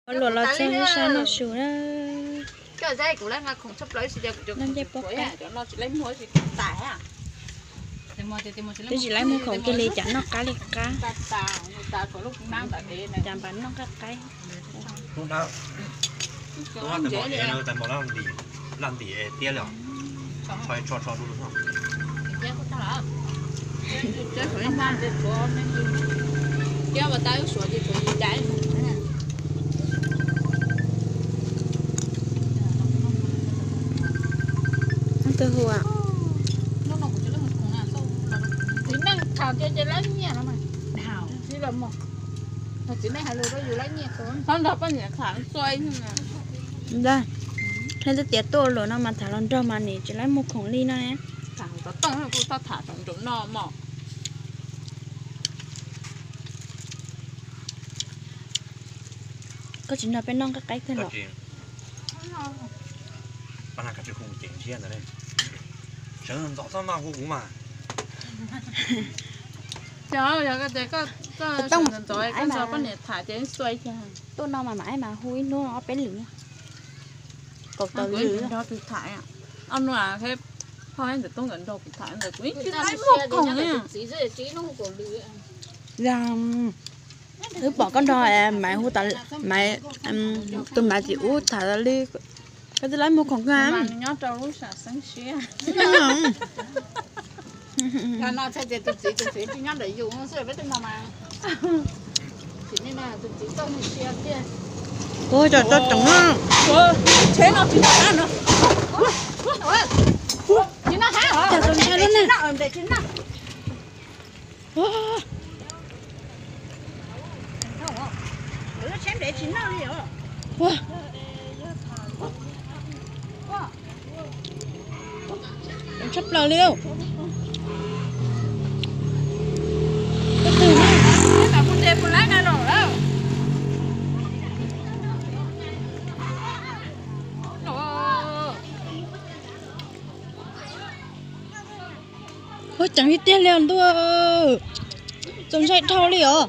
Luam los txog ib sab noj su na. Noj ncej poj qaib. Twb tsis laib muag khoom kiag li cas noj qab li qab. Cas npam noj qab qaib. Laj ntim tiab li os. Tso tso tso. Twb hu txiv neej tham tias ces lab nyiaj no mas. Txiv neej hais lus rau yus lab nyiaj. Nrog poj niam tham xua ib ntag. Thiab twb tias tuaj luam no mas tham hluas nraug mas nim tsis laib muag khoom li no ne. Tham tom tooj kuj txhob tham tom nraum no mog. Koj tsis nrog peb noj nqaij qaib thiab los? Sawv ntxov txhob noj hu kuv mas. Yog koj tias koj ntxov ntxov koj nrog poj niam tham ces xua ib. Tuaj no mas mam ib mas hu ib hnub ob peb lwm. Kaum tawm lwm. Nrog tus tham, ob hnub phauj ntxawm tub nkawd nrog kuv tham ntawd kuv ib tsis laib muag khoom li. Wb pom koj nrog Maiv hu, Maiv, tus Maiv txiv ub tham li, koj twb laib muag khoom kawg. Nyob rau lub sam xeeb siab. Tus txiv, tus txiv tsis nyob ntawm yus xwb peb twb no mas. Tus txiv txawj mus sia tiag. Ua tso tso tsoom no. Tsheb no tsis noj qab no. Tsis noj qab os, tsis noj, ntes tsis noj. Lub tsheb ntes tsis noj li os. Tshaj plaws li. Ua ceev li tiag li os ntuj, txaus ntshai dhau li os.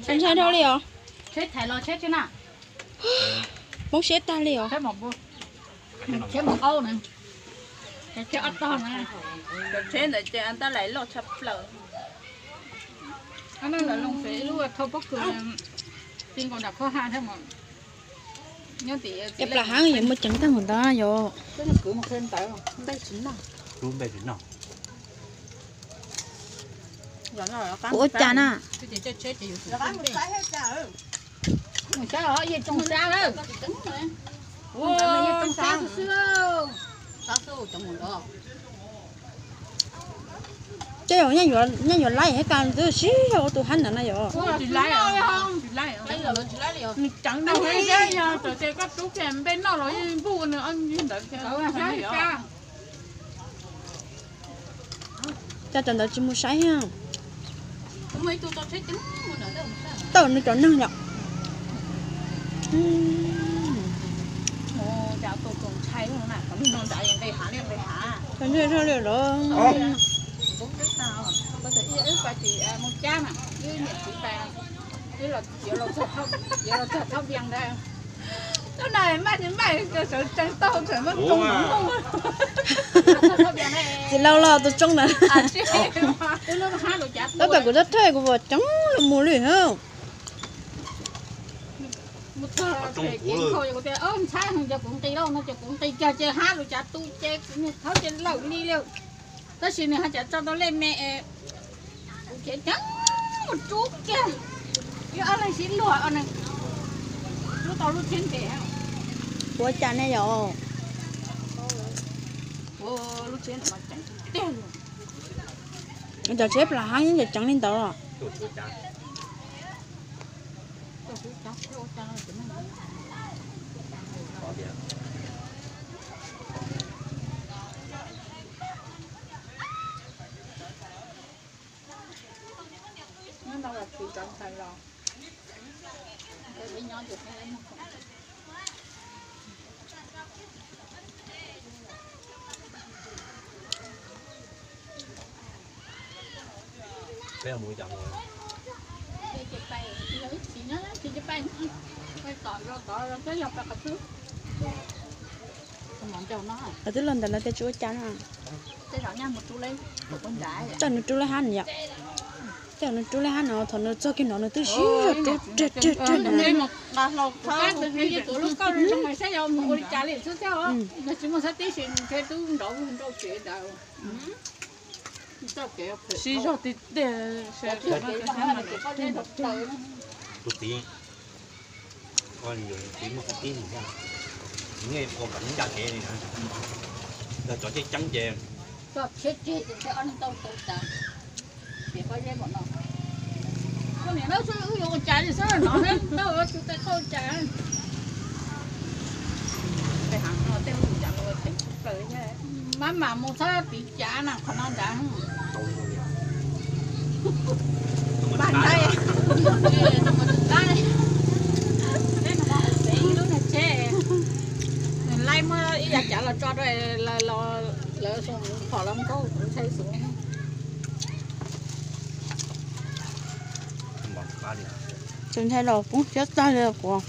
Txaus ntshai dhau li os. Poob siab tag li os. Tsheb ntawd ces An Tab Lais loj tshaj plaws. Lub thau pob kws ti nkaus nram qhov ha thiab mas. Ces plam hav yuav muaj ceev tag mus ntawd yom. Ua cas na? Ces yog nyob yuav laib thiab kas ntxwv sib yog ua tus hab ntawd na yom. Nws ceev tau thiab yog txawm tias koj rub kiag npej noj los yeej npuj nws ob ntawd. Cas cov ntawd tsis mus saib thiab. Tawm nws cov neeg yom. Ntshai zog li los. Tus no maj tsis maj sawv tsees tau tseem muab tsoo mus. Txiv laus los tus tsoo ntawd. Tab tom kuv txhob thawj kuv vam ceev los mus li hab. Mus txog pem kev nkhaus ces kuv tias, ntshai heev ces kuv nqis lauj no ces kuv nqis kiag ces hab lus cav tu ces kuv niag thaub ces lawm li li. Tab sis nws haj tseem tso tau lej me es kuv ceev ceev mus rub kiag. Ib ob leeg sib luag, rub tau lub tsheb ntes. Ua cas ne yom? Lub tsheb no mas ceev tiag li. Cov tsheb plam hab yeej ceev li ntawd. Hnub no los tsis cov ntxhais los, peb nyob ces peb muag khoom. Peb mus, lawv twb los ntawd lawv tias tsis ua cas no. Coj nws rub lej hab no yom. Coj nws rub lej hab no, thaum nws txog kiag no nws twb sib zog rub rag rag rag na. Sib zog tiag tiag. Tus txiv, tus txiv muaj tib, nej ua kom nws ncaj kev li na, yog cov ceeb ceeb ces. Koj niam, wb yuav ua cas li xwb no, tau ua tus tais qhau cas. Mab mam mus txhob tiv cav na qhov no ntag. Laib muab ib yav cav los tso rau lawv, phom los nkaug kuv ntshai xwb. Tus ntshai los poob siab tag li kuv.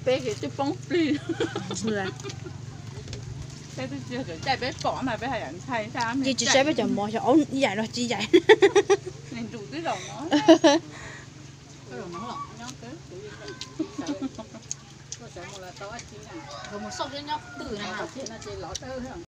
Peb twb poob plig. Peb twb tsis caij peb pom mas peb haj yam ntshai. Ces tsis saib peb cov mov xyov aub yaim los tsis yaim. Nws nrus twb zaum no.